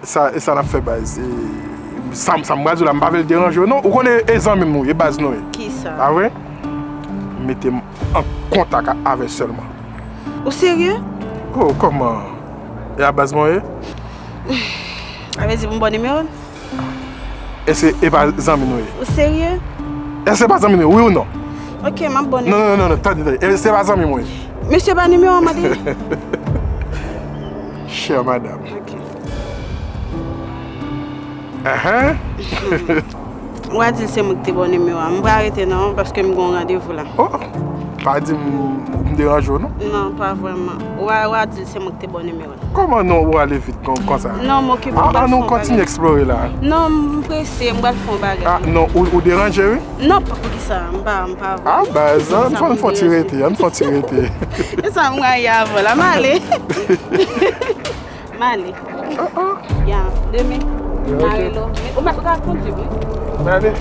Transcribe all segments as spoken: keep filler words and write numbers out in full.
Sa, e sa n ap fè baz. E, sa, sa m pral di w la, m pa vle l deranje w non. Ou konnen e zanmi m ou ye, baz nou ye. Kisa? Pa vre? Mete m an kontak avè sèlman. Ou serye? Oh, kòman? E a baz mwen ye? Sa vle di pou m ba w nimewo l? E se, e pa zanmi nou ye? Ou serye? E se pa zanmi nou ye, wi ou non? Ok, m ap ba w nimewo. Non, non, non, non, tande, tande. E se pa zanmi mwen ye? Mesye ba nimewo an mande. Chère madame. Ok. Ahan. W a di l se mwen ki te ba w nimewo a. M pral rete non, paske m gen yon randevou la. Oh, pa di m, m deranje w non? Non, pa vrèman. W a, w a di l se mwen ki te ba w nimewo a. Kòman non, ou ale vit kon, konsa? Non, m okipe, m pral fè yon bagay. Ah, ah, nou kontinye eksplore la. Non, m prese, m pral fè yon bagay. Ah, non, ou, ou deranje, wi. Non, pa, poukisa? M pa, m pa vle. Ah, baz, ann fè, ann fè ti rete, ann fè ti rete. E sa m rayi avè w la, m ale. M ale. Oh, oh. Ya, demen. Ya, m a rele w. Ou mèt, ou ka kondui, wi. M ale.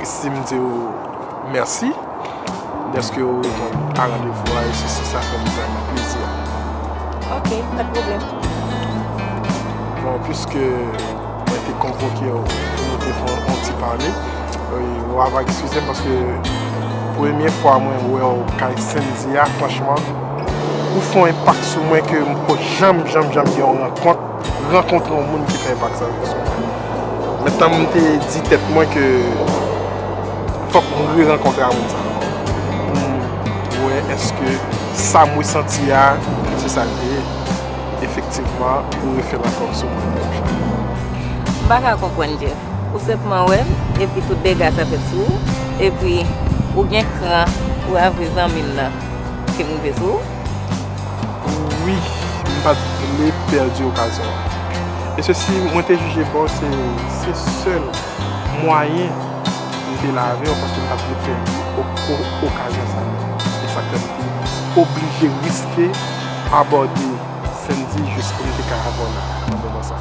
Christy, m di w mèsi dèske w reponn a randevou a, e sesi sa fè m vrèman plezi. Ok, pa de pwoblèm. Bon, piske mwen te konvoke w pou nou te fè yon ti pale, e, w ava eskize m paske premye fwa mwen wè w kay Sendy a, franchman, ou fè yon enpak sou mwen ke m poko janm, janm, janm gen yon rankont, rankontre yon moun ki fè enpak sa sou mwen. Mentnan m te di tèt mwen ke fòk m re-rankontre a moun sa ankò. Pou m wè èske sa m resanti a, se sa l te ye. Efektivman, ou refè l ankò sou mwen. M pa ka konprann, Jeff. Ou senpman wè m, epi tout dega sa fèt sou ou, epi ou gen kran pou avwe zanmi m nan ke m rive sou ou? Wi, m pa t vle pèdi okazyon an. E sesi, mwen te jije, bon, se, se sèl mwayen m te la avè w, paske m pa t vle pèdi o-, o-, okazyon sa menm. E sa k fè m te oblije riske abòde Sendy jis pou m te ka avè w la nan moman sa.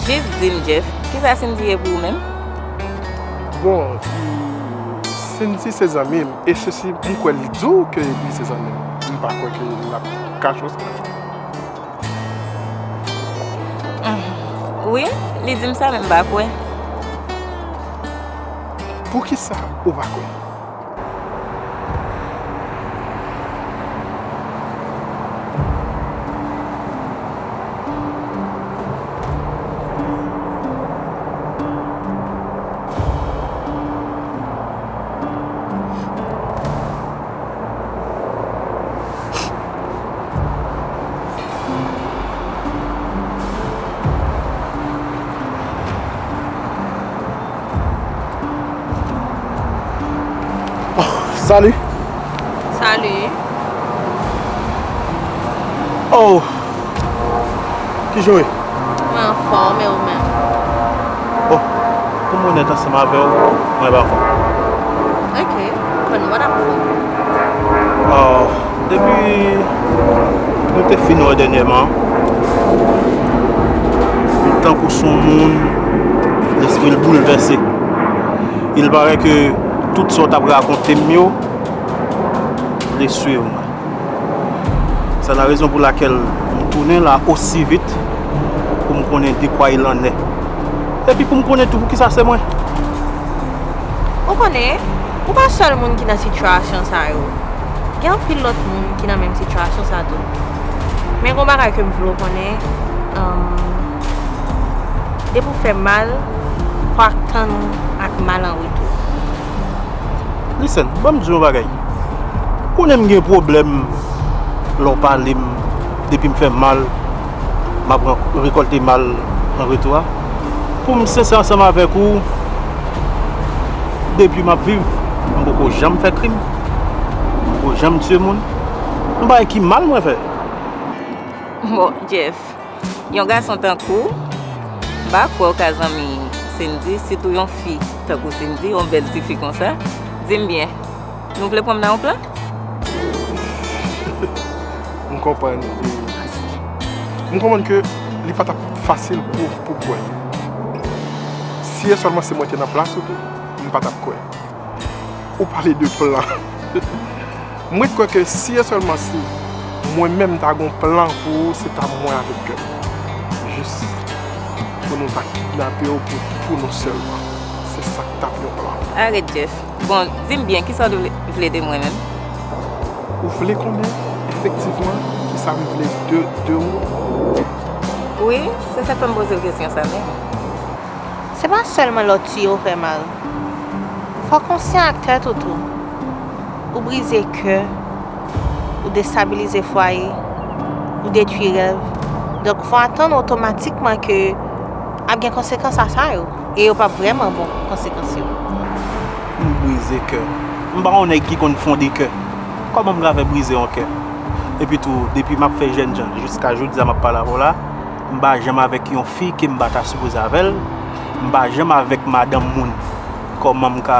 Jis di m, Jeff, kisa Sendy ye pou ou menm? Bon, li, Cindy se zanmi m, e sesi m kwè li di w ke li se zanmi m. M pa kwè ke l ap kache w sa. Wi, li di m sa, men m pa kwè. Poukisa ou pa kwè? Salut. Salut. Oh. Kijan w ye? Mwen anfòm, e ou menm? Bon, pou m onèt ansanm avè w, mwen pa anfòm. Ok, konn w ap fè. Oh, depi nou te fin wè dènyèman, m tankou s on moun, lespri l boulvèse. Il parè ke tout sa w t ap rakonte m yo, deswi mwen. C'est la raison pour laquelle m tounen la aussi vite pou m konnen de quoi il en est. Epi pou m konnen tou poukisa se mwen. Ou konnen, ou pa sèl moun ki nan sitiyasyon sa yo. Gen anpil lòt moun ki nan menm sitiyasyon sa tou. Men gon bagay ke m vle w konnen, um, depi w fè mal, fò w tann ou ak mal an retou. Listen, ban m di w yon bagay. Konnen m gen pwoblèm lè w pale m, depi m fè mal, m ap ran- rekòlte mal an retou a. Pou m sensè ansanm avèk ou, depi m ap viv, m poko janm fè krim, m poko janm tiye moun. M pa gen ki mal mwen fè. Bon, Jeff, yon gason tankou w, m pa kwè w ka zanmi Cindy, sitou yon fi tankou Cindy, yon bèl ti fi konsa. Di m byen, nou vle pran m nan yon plan? M konprann, e, Christy. M konprann ke li pa t ap fasil pou, pou kwè. Si e sèlman se mwen te nan plas ou tou, m pa t ap kwè. Ou pale de plan. Mwen kwè ke si e sèlman si mwen menm ta gon plan pou ou, se ta mwen avèk kè m. Jis pou nou ta kidnape w pou, pou nou sèlman. Se sa k t ap yon plan. Arèt, Jeff. Bon, di m byen, kisa w vle, vle de mwen menm? Ou vle konnen efektivman kisa m vle de, de ou? Wi, se sa k fè m poze w kesyon sa menm. Se pa sèlman lè w tiye w fè mal. Fò w konsyan ak tèt ou tou. Ou brize kè, ou destabilize fwaye, ou detwi rèv. Donk, fò w atann otomatikman ke ap gen konsekans a sa yo. E yo p ap vrèman bon, konsekans yo. M brize kè. M pa yon nèg ki konn fonde kè. Kòman m ka fè brize yon kè? Epi tou, depi m ap fè jènjan, jiska jodi a m ap pale avè w la, m pa janm avèk yon fi ke m pa ta sipoze avè l. M pa janm avèk madanm moun. Kòman m ka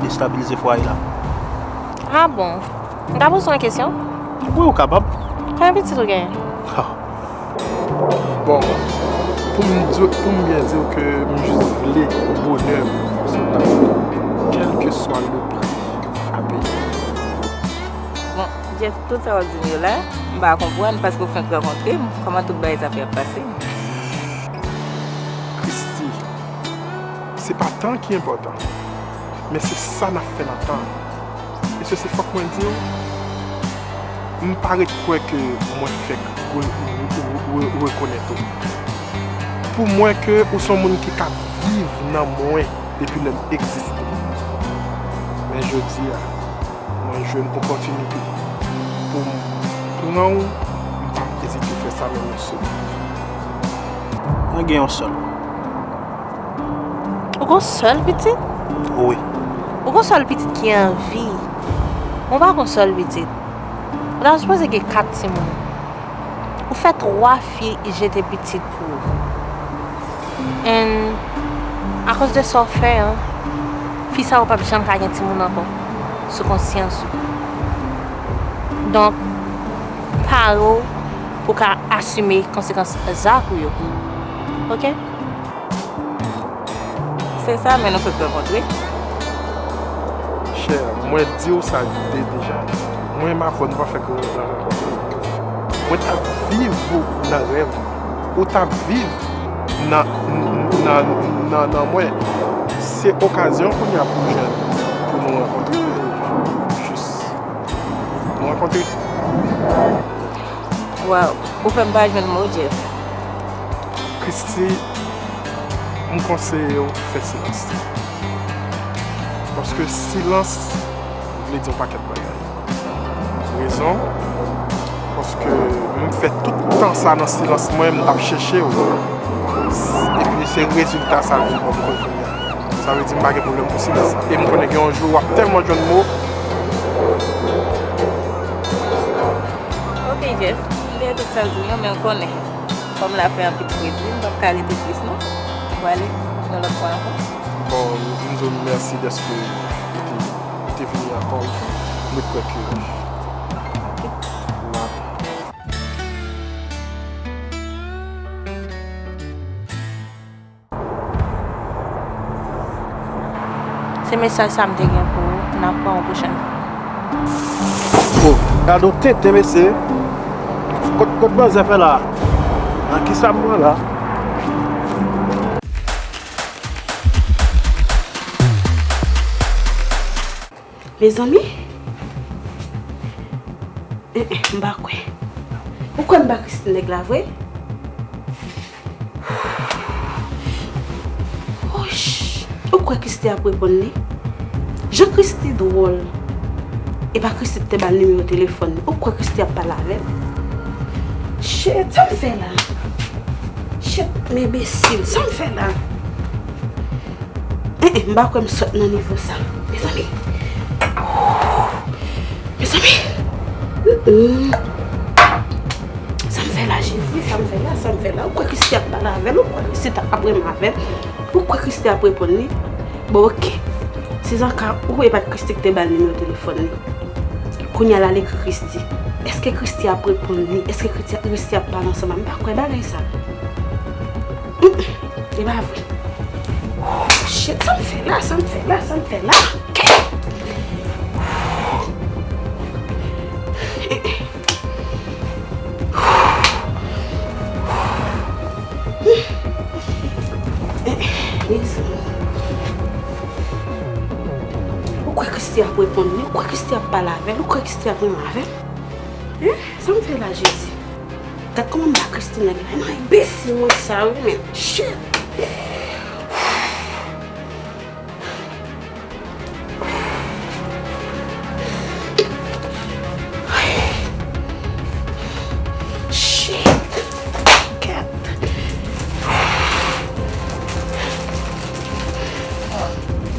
destabilize fwaye la? Ah bon? M ka poze w yon kesyon? Wi, ou kapab. Konbyen pitit ou genyen? Ha. Bon, pou m di, pou m byen di w ke m jis vle bonè m sou tèt mwen, kèlkeswa le pri a peye. Bon, Jeff, tout sa w ap di m yo la, m pa konprann paske w fenk rankontre m. Kòman tout bagay sa fè ap pase? Christy, se pa tan ki enpòtan, men se sa n ap fè nan tan an. E sesi, fòk mwen di w, m pa ret kwè ke mwen fèk re- re- re- rekonèt ou. Pou mwen ke ou s on moun ki ka viv nan mwen depi lè m egziste. Men jodi a, mwen jwenn opòtinite pou m pran w, m p ap ezite fè sa menm yon segonn. Mwen gen yon sèl. Ou gon sèl pitit? Wi. Ou gon sèl pitit ki an vi. Mwen pa gon sèl pitit. Ou ta sipoze gen kat timoun. Ou fè twa fi jete pitit pou ou. And akoz de sa w fè an, fi sa yo p ap janm ka gen timoun ankò sou konsyans ou. Donk, pare w pou w ka asime konsekans zak ou yo. Oke? Se sa, men nou fèk rankontre. Mwen di w sa de deja. Mwen menm avè w, nou pa fè gwo rankontre. Mwen t ap viv ou nan rèv ou. Ou t ap viv nan, nan, nan, nan mwen. Se okazyon kounye a pou jwenn, pou nou rankontre. Jis nou rankontre. Waw, ou fè m pa jwenn mo, Jeff. Christy, m konseye w fè silans. Paske silans vle di yon pakèt bagay. Rezon, paske m fè tout tan sa nan silans mwen, m t ap chèche w. Epi se rezilta sa l vin ban m kounye a. Sa vle di m pa gen pwoblèm pou silans. E m konnen gen yon jou w ap tèlman jwenn mo. Ok, Jeff, m te tout sa l di w yo, men w konnen. Kòm la fè anpil kredi, m p ap ka rete plis non. M prale yon lòt fwa ankò. Bon, m di w mèsi dèske ou te, ou te vini ankò. M ret kwè ke m ap Se mesaj sa m te gen pou ou. N ap wè yon pwochèn fwa. Oh, gade yon tenten, mesye. Kot, kot manzè fè la? Nan kisa m pran la? Mezanmi? Eh, eh, m pa kwè. Ou kwè m ba Christy nèg la vre? Woy! Ou kwè Christy ap reponn li? Jan Christy dwòl. E pa Christy ki te ba l nimewo telefòn li. Ou kwè Christy ap pale avè l? Shit, sa m fè la? Shit, m enbesil. Sa m fè la? Eh, eh, m pa kwè m sot nan nivo sa. Mezanmi. Mezanmi. Mm, mm. Sa m fè la, Jezi? Sa m fè la? Sa m fè la? Ou kwè Christy ap pale avè l? Ou kwè Christy ap renmen avè l? Ou kwè Christy ap reponn li? Bon, ok. Si se ka, ou e pa t Christy ki te ba l nimewo telefòn li. Kounye a l al ekri Christy. Èske Christy ap reponn li? Èske Christy, Christy ap pale ansanm? M pa kwè bagay sa. Mm, mm. E pa vre. Oh, shit, sa m fè la, sa m fè la, sa m fè la? Mezanmi. Ou kwè Christy ap reponn li? Ou kwè Christy ap pale avè l? Ou kwè Christy ap renmen avè l? Hein? Sa m fè la, Jezi? Gad kòman m ba Christy nèg la. Nan enbesil mwen sa, wi, men. Shit! Shit! Kèt!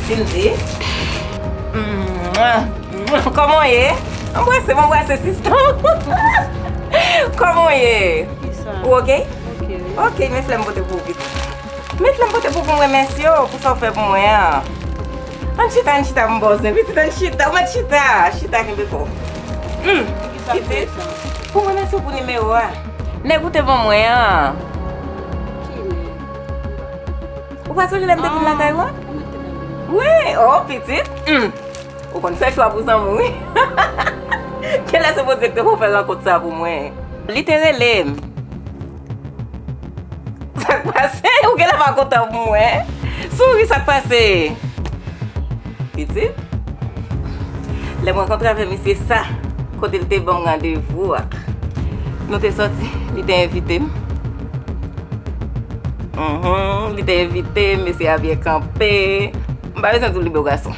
Cindy? Kòman w ye? Anbrase m, anbrase sistan. Kòman w ye? Ou oke? Oke, wi. Oke, men flè m pote pou ou, pitit. Men flè m pote pou, pou mwen, mèsi, oh, pou sa w fè pou mwen an. Ann chita, ann chita, m ba w zen, pitit, ann chita, ou mèt chita, chita, kenbe kò w. Hmm, pitit, pou mwen, mèsi pou nimewo a. Nèg ou te ban mwen an. Ou pa sonje lè m te vin lakay ou a? Wi, oh, pitit. Hmm. Ou konn fè chwa pou zanmi w, wi. Genlè se Bondye ki te fè w fè rankont sa pou mwen. Li te rele m. Sa k pase? Ou genlè pa kontan pou mwen. Souri, sa k pase? Pitit, lè m rankontre avè misye sa, kote l te ban m randevou a, nou te sòti, li te envite m. Mhm, li te envite m, mesye a byen kanpe. M pa bezwen di w li bèl gason.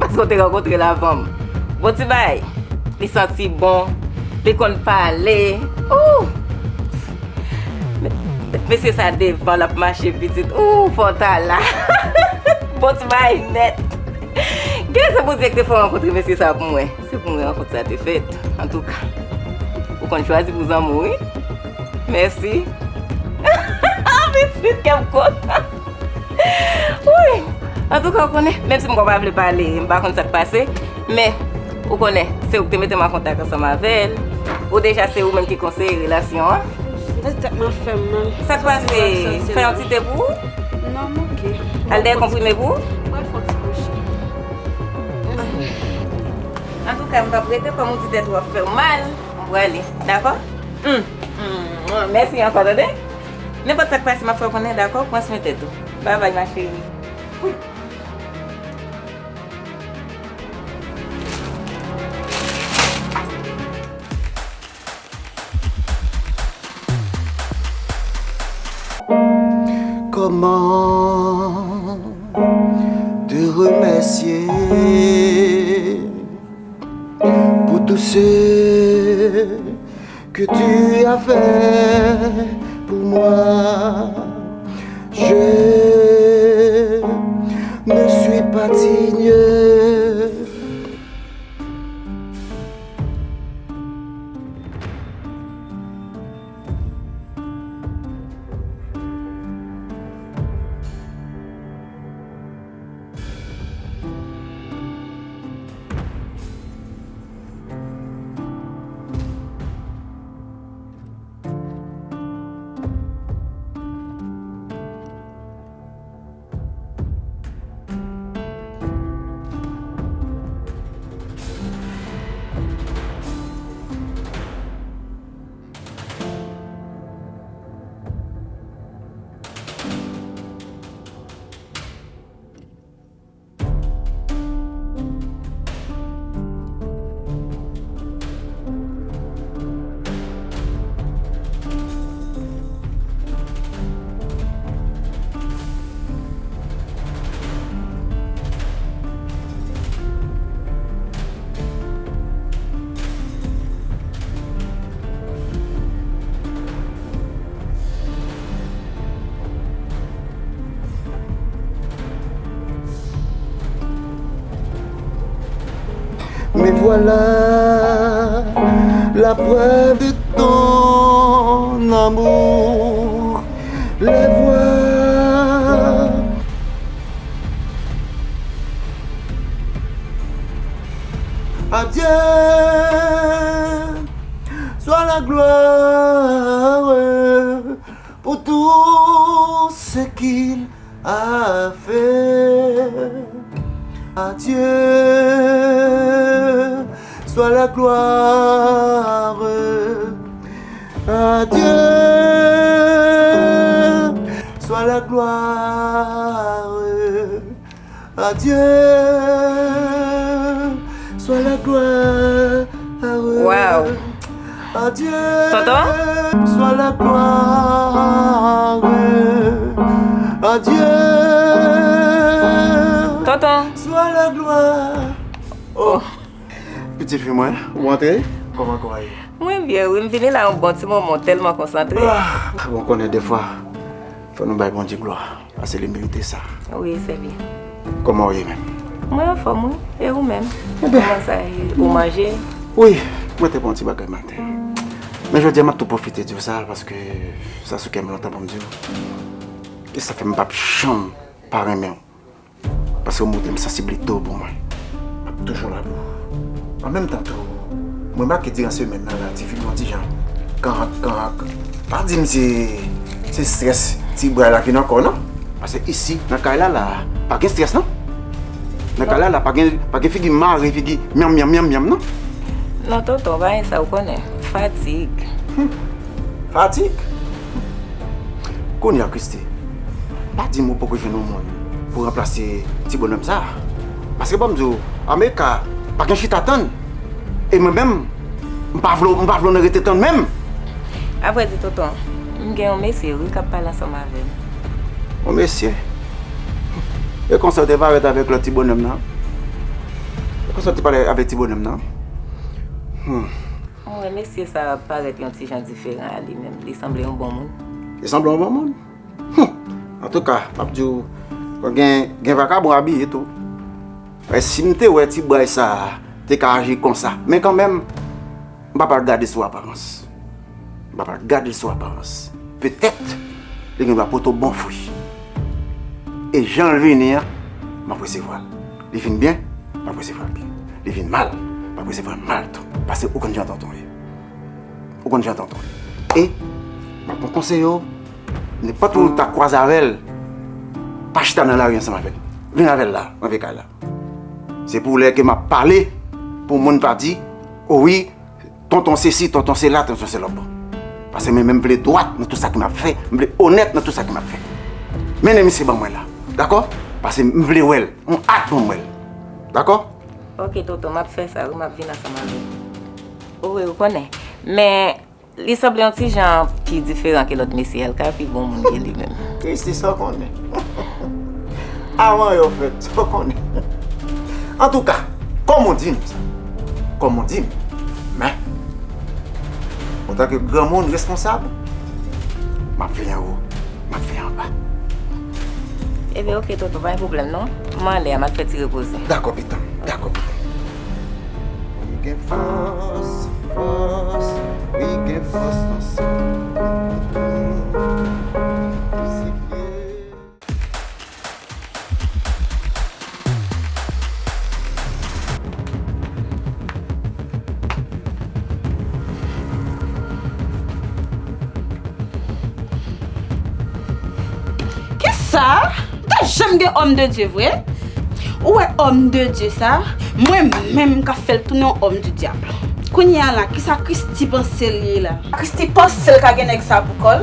Paske w te rankontre l avan m. Bon ti bagay. Li santi bon. Li konn pale. Ooh! Mesye sa devan l ap mache pitit. Ooh, fò w ta la. Bon ti bagay nèt. Genlè se Bondye ki te fè w rankontre mesye sa pou mwen. Se pou mwen rankont sa te fèt. Antouka, ou konn chwazi pou zanmi w, wi. Mèsi. Pitit kè m kontan. Wi. Antouka, ou konnen, menm si m konn pa vle pale, m pa konn sa k pase, men, ou konnen, se ou ki te mete m an kontak ansanm avè l. Ou deja se ou menm ki konseye relasyon an. Tèt mwen fè m mal. Sa k pase? Fè yon ti te pou ou? Non, m oke. Al dèyè konprime pou ou? Mwen fè yon ti kouche. Antouka, m p ap rete, kòm ou di tèt ou ap fè w mal, m prale, dakò? Hmm. Hmm. Mèsi ankò, tande? Nenpòt sa k pase, m ap fè w konnen, dakò? Pran swen tèt ou. Babay, ma chérie. Comment te remercier pour tout ce que tu as fait pour moi? Je ne suis pas digne. Me voilà la preuve de ton amour. Les voix. À Dieu soit la gloire pour tout ce qu'il a fait. À Dieu soit la gloire. À Dieu soit la gloire. À Dieu soit la gloire. Wow. À Dieu Tonton? Soit la gloire. À Dieu Tonton? Soit la gloire. Oh. Pitit fi mwen, ou antre? Kòman kò a ye? Mwen byen, wi. M vini la yon bon ti moman, tèlman konsantre. Ah, bon, konnen defwa, fò nou bay Bondye glwa. Paske li merite sa. Wi, sè byen. Kòman w ye menm? Mwen anfòm, wi. E ou menm? Kòman sa ye? Ou manje? Wi, mwen te pran yon ti bagay maten. Men jodi a, m ap tou pwofite di w sa, paske sa sou kè m lontan pou m di w. E sa fè m p ap janm pa renmen w. Paske w montre m sansiblite w pou mwen. M ap toujou la pou ou. An menm tan tou, mwen remake diran semèn nan la, ti fi m yon ti jan kanrak, kanrak. Pa di m se, se estrès ti bra la vin ankò non. Paske isi, nan kay la la, pa gen estrès non. Nan kay la la, pa gen, pa gen figi mare, figi myanm, myanm, myanm, myanm non. Non, tonton, pa gen sa, ou konnen. Fatig. Hmm. Fatig? Kounye a, Christie, pa di m ou poko jwenn yon moun pou ranplase ti bonòm sa a. Paske ban m di w, America pa gen chita tann. E mwen menm, m pa vle, m pa vle w nan rete tann menm. Avrèdi, tonton, m gen yon mesye, wi, k ap pale ansanm avè m. Yon mesye? E konsa w te parèt avèk lòt ti bonòm nan? E konsa w te pale avèk ti bonòm nan? Hmm. Mwen wè mesye sa a parèt yon ti jan diferan a li menm. Li sanble yon bon moun. Li sanble yon bon moun? Hum! Antouka, m ap di w, gen, gen vakabon abiye tou. E si m te wè ti bray sa a te ka aji konsa. Men kanmenm, m pa pral gade sou aparans. M pa pral gade l sou aparans. Petèt, li gen dwa pote w bon fwi. E jan l vini an, m ap resevwa l. Li vin byen, m ap resevwa l byen. Li vin mal, m ap resevwa l mal tou. Paske ou konn jan tonton ye. Ou konn jan tonton ye. E, m ap pran konseye w, nenpòt moun ou ta kwaze avè l, pa chita nan lari ansanm avè l. Vin avè l la, nan vye kay la. Se pou lè ke m ap pale, pou moun pa di, o wi, tonton sesi, tonton sela, tonton sela. Bon. Paske mwen menm m vle dwat nan tout sa ke m ap fè, m vle onèt nan tout sa ke m ap fè. Mennen misye ban mwen la. Dakò? Paske m vle wè l. M at pou m wè l. Dakò? Ok, tonton, m ap fè sa, wi, m ap vin ansanm avè w. Wi, ou konnen. Men, li sanble yon ti jan pi diferan ke lòt mesye a, l ka pi bon moun ke li menm. Christy, sa w konnen. Avan yo fèt, sa w konnen. Antouka, kòm w di m sa, kòm w di m, men, antanke granmoun responsab, m ap veye anwo, m ap veye anba. Ebyen, ok, tonton, pa gen pwoblèm, non. M anlè a, m al fè ti repoze. Dakò, pitan, dakò, pitan. Wi, gen fòs, fòs, wi, gen fòs nan san. Wi, se vye. Kisa? M ta janm gen òm de Dye vre? Ou wè òm de Dye sa? Mwen menm m ka fè l tounen yon òm di dyab. Kounye a la, kisa Christy panse l ye la? Christy panse l ka gen nèg sa pou kò l?